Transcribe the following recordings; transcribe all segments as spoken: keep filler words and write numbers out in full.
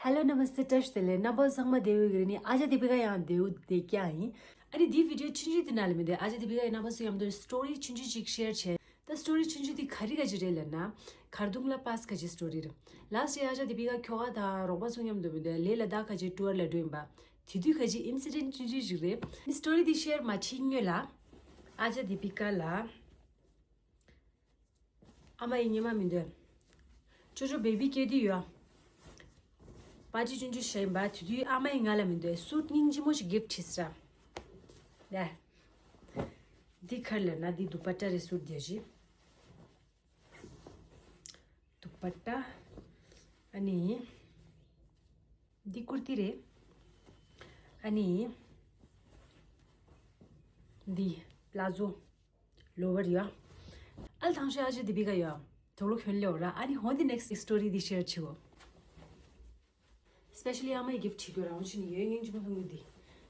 Hello, Namaste, བཀྲ་ཤིས་བདེ་ལེགས། རྣམ་པ་ཚང་མ་བདེ་པོ་ཡོད་ཀྱི་རེད། ནི་ཨ་ཅག་དེ་བི་ཀ་ཡང་བདེ་པོ་བསྡད་ཀྱི་ཡིན། ཨ་ནི་འདིའི་བི་ཌི་ཡོ་ཆུང་ཆུང་དེ་ནང་ལ་མི་འདུག་ཨ་ཅག་དེ་བི་ཀ་ཡི་རྣམ་པ་ཚོ་མཉམ་དུ་སི་ཊོ་རི་ཆུང་ཆུང་ཅིག་ཤེར་བྱས། ད་སི་ཊོ་རི་ཆུང་ཆུང་དེ་ག་རེ་ག་ཅི་རེད་ལབ་ན། མཁར་གདོང་ལ་པཱས་ག་ཅི་སི་ཊོ་རི་རེད། ལཱ་སི་ཊི་ཡར་ཨ་ཅག་དེ་བི་ཀ་ཁྱོ་ག་དང་རོགས་པ་ཚོ་མཉམ་དུ་མི་འདུག་ལེ་ལ་དྭགས་ག་ཅི་ཊུར་ལ་འགྲོ་ཡིན་པ། དེ་དུས་ག་ཅི་ཨིན་སི་ཌེན་ཊི་ཆུང་ཆུང་ཞིག་རེད། ནི་སི་ཊོ་རི་དེ་ཤེར་མ་བྱེད་སྔོན་ལ། ཨ་ཅག་དེ་བི་ཀ་ལ། ཨ་མ་ཡི་ཉི་མ་མི་འདོད། ཅོ་ཅོ་བེ་བི་སྐྱེས་དུས་ཡོད། པར་ཊི་ཆུང་ཆུང་བྱས་ཡིན་པ། དེ་དུས་ཨ་མ་ཡི་ང་ལ་མི་འདོད་སུཊ་སྙིང་རྗེ་མོ་ཞིག་གིཕ་ཊི་བྱས་ས། ཡ། འདི་ག་རེ་ལབ་ན་འདི་དུ་པ་ཊ་རེད། སུཊ་དེ་བཞི། དུ་པ་ཊ། ཨ་ནི། འདི་ཀུར་ཏི་རེད། ཨ་ནི། འདི་པ་ལ་ཛོ། ལོ་ཝར་ཡོད། ཨལ་ཐང་ཤ་ཨ་ཅེ་དེ་བི་ཀ་ཡོད། དོག་ལོ་ཁྱོན་ལེ་འོ་ར། ཨ་ནི་ཧོན་དེ་ནེག་སི་ཊི་སི་ཊོ་རི་དེ་ཤེར་བྱེད་འོ། སི་པེ་ཤ་ལི་ཨ་མ་ཡི་གིཕ་ཊི་བྱེད་དགོས་རང་ཕྱིན་ཡོད་ངེས་ཅི་མ་མཐོང་གི་འདི།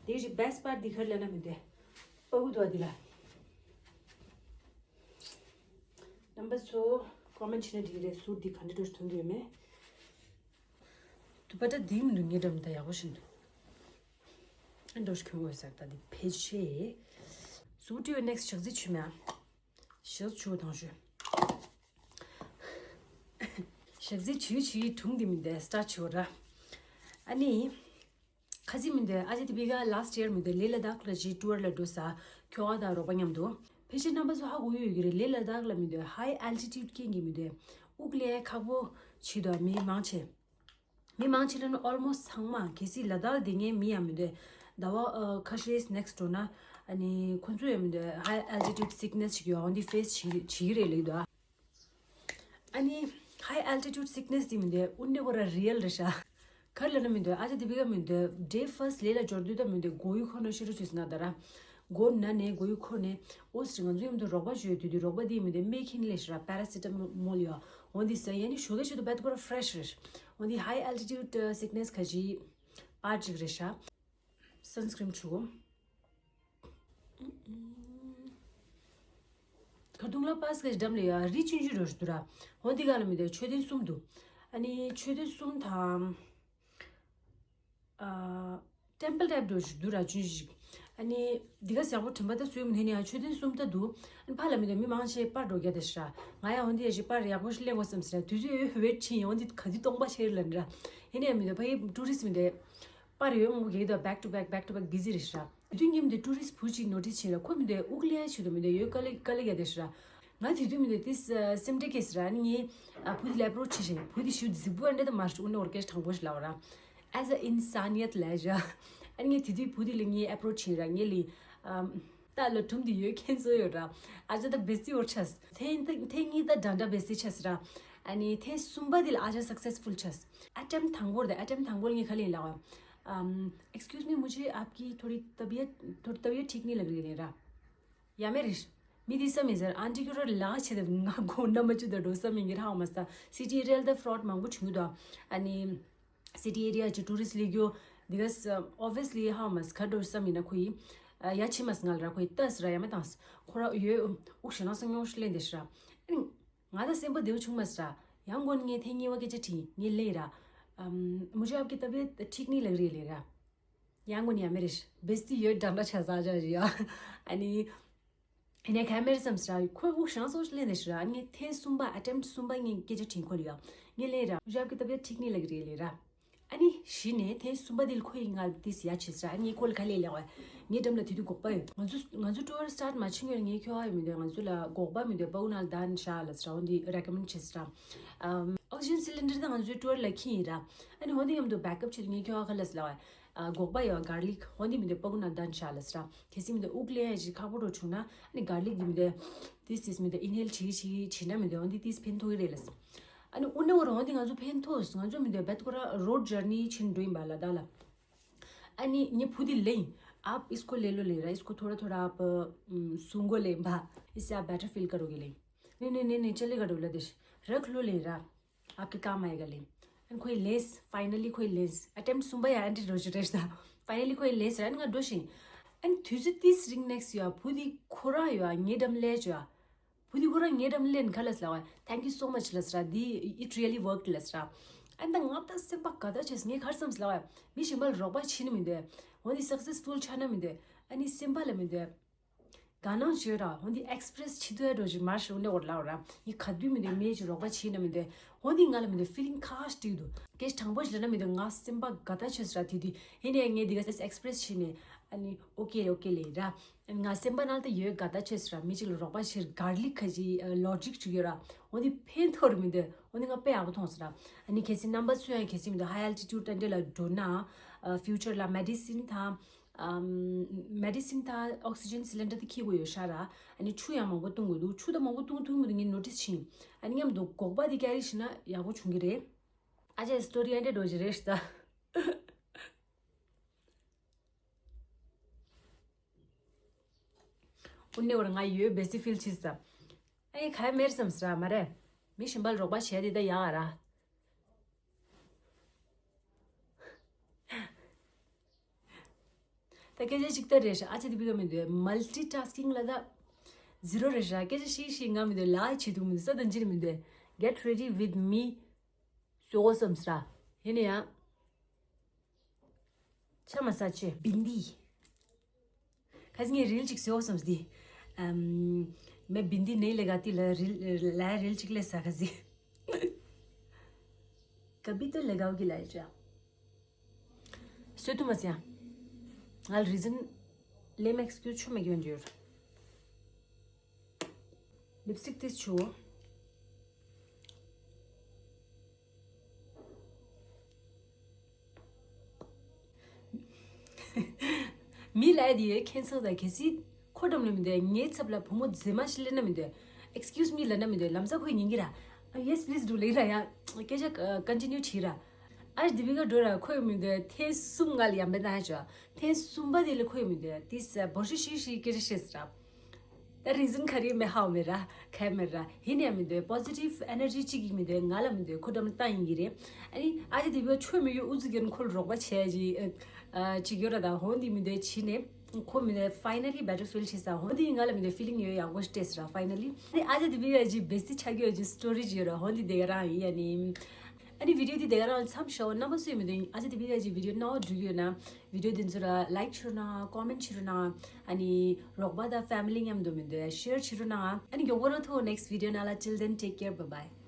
དེ་ཞིག་བྷེ་སི་ཊི་པར་ཊི་འདི་ག་རེ་ལབ་ན་མི་འདོད། ཨ་ཁུ་དོ་འདི་ལ། རྣམ་པ་ཚོ་ཀོ་མེན་ཊི་བྱས་ན་འགྲིག་གི་རེད། སུཊ་འདི་ག་འདྲ་འདྲ་ཞིག་མཐོང་གི་ཡོད་མེད། དུ་པ་ཊ་འདི་མི་འདུག་ངའི་འགྲམ་ད་ཡག་པོ་ཞིག་འདུག་ཨ་འདྲ་ཞིག་གྱོན་དགོས་ཟེར། ད་འདི་ཕལ་ཆེར། སུཊ་ཡོད་ནེག་སི་ཊི་ཞག་རྩི་ཆུ་མེད་ཨ། ཞག་ཆུ་དང་ཞུ། ཞག་རྩི་ཆུ་ཆུའི་དྲུང་འདི་མི་འདུག་སི་ཊར་ཆུ་ར། ཨ་ནི། ཁ་ཚིག་མི་འདུག་ཨ་ཅེ་དེ་བི་ཀ་ལཱ་སི་ཊི་ཡར་མི་འདུག་ལེ་ལ་དྭགས་ལ་ཅིག་ཊུར་ལ་འགྲོ་ས། ཁྱོ་ག་དང་རོགས་པ་མཉམ་དུ། ཕལ་ཆེར་རྣམ་པ་ཚོ་ཧ་གོ་ཡོད་ཀྱི་རེད། ལེ་ལ་དྭགས་ལ་མི་འདུག་ཧའི་ཨལ་ཊི་ཊུཌ་རྐྱེན་གྱིས་མི་འདུག་དབུགས་ལས་ཁག་པོ་བྱེད་དོ། མི་མང་ཆེ། མི་མང་ཆེ་ལ་ནི་ཨོལ་མོ་སི་ཊི་ཚང་མ་གལ་སྲིད་ལ་དྭགས་ལ་བསྡད་མཁན་མི་ཡང་མི་འདུག་ཟླ་བ་ཨ་ཁ་ཤས་ནེག་སི་ཊི་འགྲོ་ན། ཨ་ནི་ཁོ་ཚོ་ཡང་མི་འདུག་ཧའི་ཨལ་ཊི་ཊུཌ་སིག་ནེ་སི་ཞིག་ཡོད། འོན་ཏེ་ཕེ་སི་བྱེད་བྱེད་ཀྱི་རེད་ལབ་འདུག་ཨ་ནི་ཧའི་ཨལ་ཊི་ཊུཌ་སིག་ནེ་སི་དེ་མི་འདུག་དབུ་འདྲེ་བོ་ར་རི་ཡལ་རེད་ཤག་ག་རེ་ལབ་ན་མི་འདུག་ཨ་ཅེ་དེ་བི་ཀ་མི་འདུག་ཌེ་ཕར་སི་ཊི་ལེ་ལ་འབྱོར་དུས་ད་མི་འདུག་མགོ་ཡུ་འཁོར་ན་ཤི་རུ་ཆུ་སི་ན་ད་ར། མགོ་ན་ནས་མགོ་ཡུ་འཁོར་ནས། ཨོ་སི་ང་ཚོ་མཉམ་དུ་རོགས་པ་བྱོས་དུས་དུས་རོགས་པ་དེ་མི་འདུག་སྨན་ཁྱེར་ལས་ཤི་ར། པེ་ར་སི་ཊ་མོལ་ཡོད། འོན་ཏེ་ཟ་ཡ་ནི་ཞོགས་ཀས་ཆུ་དུ་བད་ཀོ་ར་ཕེ་རེ་ཤི་རེད། འོན་ཏེ་ཧའི་ཨལ་ཊི་ཊུཌ་སིག་ནེ་སི་ག་ཅི་པར་ཅིག་རེད་ཤག་སན་སི་ཀི་རིན་བྱུག་མཁར་གདོང་ལ་པཱས་ག་ཅི་འགྲམ་ལ་ཡ་རི་ཆུང་ཆུང་རོ་ཞིག་འདུག་ར། འོ་འདི་ག་ལ་མི་འདུག་མཆོད་རྟེན་གསུམ་འདུག་ཨ་ནི་མཆོད་རྟེན་གསུམ་དང་། ཨ། ཊེམ་པལ་ཊའིབ་འདྲ་ཞིག་འདུག་ར་ཆུང་ཆུང་ཞིག་ཨ་ནི་འདི་ག་ཡག་པོ་དྲན་པ་ད་སུས་མི་ཐོན་ནི་ཡ། མཆོད་རྟེན་གསུམ་ད་འདུག་ཨ་ནི་ཕ་ལ་མི་འདུག་མི་མང་ཆེ་པར་འགྲོ་རྒྱ་དེ་ཤི་ར། ང་ཡ་འོ་འདི་ཡ་ཞིག་པར་ཡག་པོ་ཞིག་ལེན་དགོས་བསམ་སི་ར། དུས་ཚོད་ཡོད་ཧུ་བེད་ཕྱིན་ཡོང་འདི་ག་དུས་སྟོང་པ་ཤེར་ལ་ནི་ར། ཡིན་ནའི་མི་འདུག་ཕ་ཡི་ཊུ་རི་སི་མི་འདུག་པར་ཡོད་མང་པོ་གེ་ད་བེག་ཊུ་བེག་བེག་ཊུ་བེག་བི་ཟི་རེད་ཤི་ར། དུས་ངེས་མི་འདུག་ཊུ་རི་སི་བུ་ཅིག་ནོ་ཊི་སི་བྱས་ར། ཁོ་མི་འདུག་དབུགས་ལེན་ཡ་ཆེད་དུ་མི་འདུག་ཡོད་དཀའ་ལས་དཀའ་ལས་རྒྱག་དེ་ཤི་ར། ང་དེ་དུས་མི་འདུག་ཏིས་སེམས་ཁྲལ་སྐྱེས་སི་ར། ཨ་ནི་ངས་ཨ་བུ་དེ་ལ་ཨེ་པྲོ་ཆི་བྱས། བུ་དེ་ཞུ་རྫིག་པོ་ཨ་འདྲ་ད་མ་རེད། དབུ་ནོར་སྐད་དྲང་པོ་ཞིག་ལབ་ར། ཨེ་ཛ་ཨིན་སཱ་ནི་ཡད་ལབ་ཤག་ཨ་ནི་ངས་དེ་དུས་བུ་དེ་ལ་ངས་ཨེ་པྲོ་ཆི་ར། ངས་ལི་ཨམ་ད་ལ་ཁྲུམ་དེ་ཡོད་ཁྱེད་ཚོ་ཡོད་ར། ཨ་ཅག་ད་བེ་སི་ཊི་འོར་ཆས། ཐེངས་ཐེངས་གཉིས་ད་འདྲ་འདྲ་བེ་སི་ཊི་ཆས་ར། ཨ་ནི་ཐེངས་གསུམ་པ་དེ་ལ་ཨ་ཅག་སག་སེ་སི་ཕུལ་ཆས། ཨེ་ཊེམ་ཊི་དང་པོར་ད་ཨེ་ཊེམ་ཊི་དང་པོར་ངས་ག་ལེན་ལབ་པ། ཨམ། Excuse me, मुझे आपकी थोड़ी तबीयत, थोड़ी तबीयत ठीक नहीं लग रही है ལབ་ར། ཡ་མེད་རེད། མི་དེ་བསམ་ཡིན་ཟེར། ཨན་ཊི་ཀུ་རར་ལག་ཆེད་དུ་ང་མགོ་ན་མ་བཅུ་དང་འགྲོ་བསམ་ཡིན་གྱི་ར། ཧ་མ་ས་སི་ཊི་ཨེ་རི་ཨལ་ད་ཕྲོཌ་མང་པོ་བྱུང་གི་འདུག་ཨ་ནི་སི་ཊི་ཨེ་རི་ཡ་ཅིག་ཊུ་རི་སི་ཊི་སླེབས་རྒྱུ་འདི་ག་ཨོ་བི་ཡ་སི་ལི་ཧ་མ་ས་ག་འགྲོ་བསམ་ཡིན་ན་ཁོ་ཡིས་ཡ་ཆི་མ་ས་ང་ལ་ར་ཁོ་ཡིས་ལྟ་ས་ར། ཡ་མེད་དང་ཁོ་ར་ཡོད་དབུགས་ཞེ་ན་སང་ཉོ་ལེན་དེ་ཤི་ར། ཨ་ནི་ང་ད་སེམས་པ་བདེ་བོ་བྱུང་མ་ས་ར། ཡང་མགོ་ནས་ངས་ཐེངས་གཉིས་པ་སྐད་ཆ་དྲིས། ངས་ལན་ར། ཨམ། मुझे आपकी तबीयत ठीक नहीं लग रही ལབ་ར། ཡང་ངོ་ནི་ཡ་མེད་རེད། བེ་སི་ཊི་ཡོད་འདྲ་འདྲ་ཆ་ཟ་ཆ་རེད་ཡ། ཨ་ནི། ཡིན་ནའི་ག་མེད་བསམ་སི་ར། ཁོས་དབུགས་ཞང་སོགས་ལེན་ནས་ཤི་ར། ཨ་ནི་ངས་ཐེངས་གསུམ་པ་ཨེ་ཊེམ་ཊི་གསུམ་པ་ངས་སྐད་ཆ་དྲིས་ཁོ་ལ་ཡ། ངས་ལན་ར། मुझे आपकी तबीयत ठीक नहीं लग रही ལབ་ར། ཨ་ནི་གཞི་ནས་ཐེངས་གསུམ་པ་དེ་ལ་ཁོ་ཡིས་ང་ལ་ཏིས་ཡ་བྱེད་སི་ར། ཨ་ནི་ངས་ཁོ་ལ་ག་ལེ་ལེ་བ། ངའི་འགྲམ་ལ་དེ་དུས་སྒོག་པ་ཡོད། ང་ཚོ་ང་ཚོ་ཊུར་སི་ཊར་མ་བྱེད་སྔོན་ངའི་ཁྱོ་ག་ཡོད་མི་འདུག་ང་ཚོ་ལ་སྒོག་པ་མི་འདུག་པའུ་ནང་ལ་བསྡད་ཤག་ལབ་སི་ར། འོ་འདི་རེ་ཀོ་མེན་ཌི་བྱེད་སི་ར། ཨམ། ཨོག་སི་ཇན་སི་ལིན་ཌར་ད་ང་ཚོའི་ཊུར་ལ་འཁྱེར་ཡིན་ར། ཨ་ནི་འོ་འདི་མཉམ་དུ་བེག་ཨབ་བྱེད་དུས་ངའི་ཁྱོ་ག་ག་ལབ་སི་ལབ་བ། ཨ། སྒོག་པ་ཡོད། གར་ལིག་འོ་འདི་མི་འདུག་པའུ་ནང་བསྡད་ཤག་ལབ་སི་ར། གལ་སྲིད་མི་འདུག་དབུགས་ལེན་ཡ་ཞིག་ཁག་པོ་འགྲོ་བྱུང་ན་ཨ་ནི་གར་ལིག་འདི་མི་འདུག་ཏིས་ཏིས་མི་འདུག་ཨིན་ཧེལ་བྱེད་བྱེད་བྱེད་ན་མི་འདུག་འོ་འདི་ཏིས་ཕན་ཐོགས་ཀྱི་རེད་ལབ་སི། ཨ་ནི་དབུ་ནོར་འོ་འདི་ང་ཚོ་ཕན་ཐོགས། ང་ཚོ་མི་འདུག་བད་ཁོ་ར་རོཌ་ཇར་ནི་ཕྱིན་འགྲོ་ཡིན་པ་ལ་ད་ལ། ཨ་ནི་ངའི་བུ་དེ་ལེན། आप इसको ले लो ལབ་ར། इसको थोड़ा थोड़ा आप सूंघो ལབ་པ། इससे आप बेटर फील करोगे ལབ། नहीं नहीं नहीं नहीं चलेगा ལབ་དེ། रख लो ལབ་ར། आपके काम आएगा ལབ། ཨ་ནི་ཁོས་ལེན། ཕའི་ནལ་ལི་ཁོས་ལེན། ཨེ་ཊེམ་ཊི་གསུམ་པ་ཡ་ཨན་ཊི་རོ་ཇི་རེད་ད། ཕའི་ནལ་ལི་ཁོས་ལེན་ཟེར། ཨ་ནི་ང་འགྲོ་ཤིང་། ཨ་ནི་དུས་ཚོད་ཏིས་རིང་ནེག་སི་ཡ་བུ་དེ་ཁོ་ར་ཡ་ངའི་འགྲམ་ལ་ཅོ་ཡ། བུ་དེ་ཁོ་རང་ངའི་འགྲམ་ལེན་ག་ལབ་སི་ལབ་བ། Thank you so much ལབ་སི་ར། འདི་it really worked ལབ་སི་ར། ཨ་ནི་ད་ང་ད་སེམས་པ་དགའ་ད་བྱས་ངས་གར་བསམ་ཟེར་ལ་བ། མི་གཞན་པ་ལ་རོགས་པ་བྱེད་ནི་མི་འདུག་འོ་འདི་སག་སེ་སི་ཕུལ་ཆགས་ན་མི་འདུག་ཨ་ནི་སེམས་པ་ལ་མི་འདུག་དགའ་སྣང་བྱོས་ར། འོ་འདི་ཨེག་སི་པི་རེ་སི་བྱེད་ཐུབ་ཡ་འགྲོ་ཞིག་མར་ཤོག་ནས་འོར་ལ་འོར་ར། ངས་ག་དུས་མི་འདུག་མེད་ཅིག་རོགས་པ་བྱེད་ན་མི་འདུག་འོ་འདི་ང་ལ་མི་འདུག་ཕི་ལིང་ཁ་ཤས་སྟེར་འདུག་སྐད་ཆ་དྲང་པོ་ཞིག་ལབ་ན་མི་འདུག་ང་སེམས་པ་དགའ་ད་བྱས་ར། དེ་དུས་ཡིན་ནའི་ངས་འདི་ག་ཨེག་སི་པི་རེ་སི་བྱས་ནས་ཨ་ནི་ཨོ་ཀེ་ཨོ་ཀེ་ལེ་ར། ང་སེམས་པ་ནང་ལ་ད་ཡོད་དགའ་ད་བྱས་ར། མི་གཅིག་ལ་རོགས་པ་བྱེད་གར་ལིག་ཁ་ཅིག་ལོ་ཇིག་ཅིག་ཡོད་ར། འོ་འདི་ཕན་ཐོགས་ར་མི་འདུག་འོ་འདི་ང་དཔེ་ཡག་པོ་མཐོང་སོང་ར། ཨ་ནི་གལ་སྲིད་རྣམ་པ་ཚོ་ཡང་གལ་སྲིད་མི་འདུག་ཧའི་ཨལ་ཊི་ཊུཌ་འདྲ་འདྲ་ལ་འགྲོ་ན་ཨ་ཕིའུ་ཅར་ལ་མེ་ཌི་སིན་དང་། ཨམ། མེ་ཌི་སིན་དང་ཨོག་སི་ཇན་སི་ལིན་ཌར་དེ་འཁྱེར་དགོས་ཡོད་ཤག་ར། ཨ་ནི་ཆུ་ཡང་མང་པོ་བཏུང་དགོས་འདུག་ཆུ་ད་མང་པོ་བཏུང་ཐུབ་མི་འདུག་ངས་ནོ་ཊིས་བྱས། ཨ་ནི་མཉམ་དུ་སྒོག་པ་དེ་ཀེ་རི་བྱས་ན་ཡག་པོ་བྱུང་གི་རེད། ཨ་ཅེ་སི་ཊོ་རི་ཨ་འདྲ་འགྲོ་གི་རེད་ཤག་ད། ཨུ་ནེ་བར་ང་ཡོད་བེ་སི་ཕིལ་ཆིས་ད། ཨེ་ཁ་མེར་སམ་སྲ་མ་རེད། མི་གཞན་པ་ལ་རོགས་པ་བྱས་དེ་ད་ཡག་ར། ད་སྐད་ཆ་གཅིག་ལྟར་རེད་ཤག་ཨ་ཅེ་དེ་བི་ག་མི་འདུག་མལ་ཊི་ཊ་སི་ཀིང་ལ་ད་ཟི་རོ་རེད་ཤག་སྐད་ཆ་ཤིག་ཤིག་ང་མི་འདུག་ལ་བྱེད་ཐུབ་མི་འདུག་ས་དང་ཅི་རེད་མི་འདུག Get ready with me. སོ་སོམ་སྲ། ཡིན་ན་ཡང་། ཆ་མ་ས་ཆེ་བིན་དི། ཁ་སང་ངས་རིལ་ཅིག་བཟོས་སོང་སྟེ། ཨམ། मैं बिंदी नहीं लगाती ला रिल ला रिल चिकले सा खसी। कभी तो लगाओगी लाइजा। སོ་ཐུ་མ་སི་ཡ། ང་རི་ཛན་ལེམ་ཨེག་སི་ཀིའུ་ཆུ་མེ་གྱོན་འཇོར། ལིབ་སི་ཊིག་ཏིས་ཆུ། མི་ལ་དེ་ཁེན་སལ་དང་གལ་སྲིད་ཁོ་འགྲམ་ལ་མི་འདུག་ངའི་ཚབ་ལ་བུ་མོ་མཛེས་མ་ཞིག་སླེབས་ན་མི་འདུག Excuse me ལབ་ན་མི་འདུག་ལམ་སང་ཁོས་ཉན་གི་ར། Yes please do ལབ་ར་ཡ། སྐད་ཆ་ཀོན་ཊི་ནིའུ་བྱེད་ར། ཨ་དེ་བི་ག་འགྲོ་ར་ཁོས་མི་འདུག་ཐེངས་གསུམ་ང་ལ་ཡང་མེད་ན་ཧ་ཅོ། ཐེངས་གསུམ་པ་དེ་ལ་ཁོས་མི་འདུག་དེ་ས་བོ་ཤི་ཤི་ཤི་སྐད་ཆ་བཤད་ས་ར། ད་རི་ཛན་ག་རེ་མེད་ཧའོ་མེད་ར། ཁ་མེད་ར། ཡིན་ཡང་མི་འདུག་པོ་སི་ཊིབ་ཨེ་ནར་ཇི་གཅིག་གིས་མི་འདུག་ང་ལ་མི་འདུག་ཁོ་འགྲམ་ལ་བཏང་ཡིན་གྱི་རེད། ཨ་ནི་ཨ་ཅེ་དེ་བི་ཆོས་མི་ཡོད་ཨུ་ཚུགས་ཀྱིས་ཁོ་ལ་རོགས་པ་བྱས་ཅིག་ཨ། ཅིག་ཡོད་ར། ད་ཧོན་དེ་མི་འདུག་ཕྱི་ནས་ཁོ་མི་འདུག་ཕའི་ན་ལི་བེ་ཊར་ཕིལ་བྱེད་ས། ཧོན་དེ་ང་ལ་མི་འདུག་ཕི་ལིང་ཡོད་ཡག་པོ་སྤྲད་ས་ར་ཕའི་ན་ལི། ཨ་ནི་ཨ་ཅེ་དེ་བི་ཡ་ཅིག་བེ་སི་ཆ་གི་ཡོད་ཅིག་སི་ཊོ་རི་ཅིག་ཡོད་ར། ཧོན་དེ་དེ་ག་རང་ཡིན་ཡ་ནི། ཨ་ནི་བི་ཌི་ཡོ་འདི་དེ་ག་རང་མཚམས་བཞག་རྣམ་པ་ཚོས་མི་འདུག་ཨ་ཅེ་དེ་བི་ཡ་ཅིག་བི་ཌི་ཡོ་ནང་འགྲོ་གི་ཡོད་ན། བི་ཌི་ཡོ་འདི་ཚོ་ལ་ལའིཀ་བྱེད་རོགས་གནང་། ཀོ་མེན་ཊི་བྱེད་རོགས་གནང་། ཨ་ནི་རོགས་པ་དང་ཕེ་མི་ལི་མཉམ་དུ་མི་འདུག་ཤེར་བྱེད་རོགས་གནང་། ཨ་ནི་མགྱོགས་པོ་ར་ཐུག next video ནང་ལ། Till then, take care, bye bye.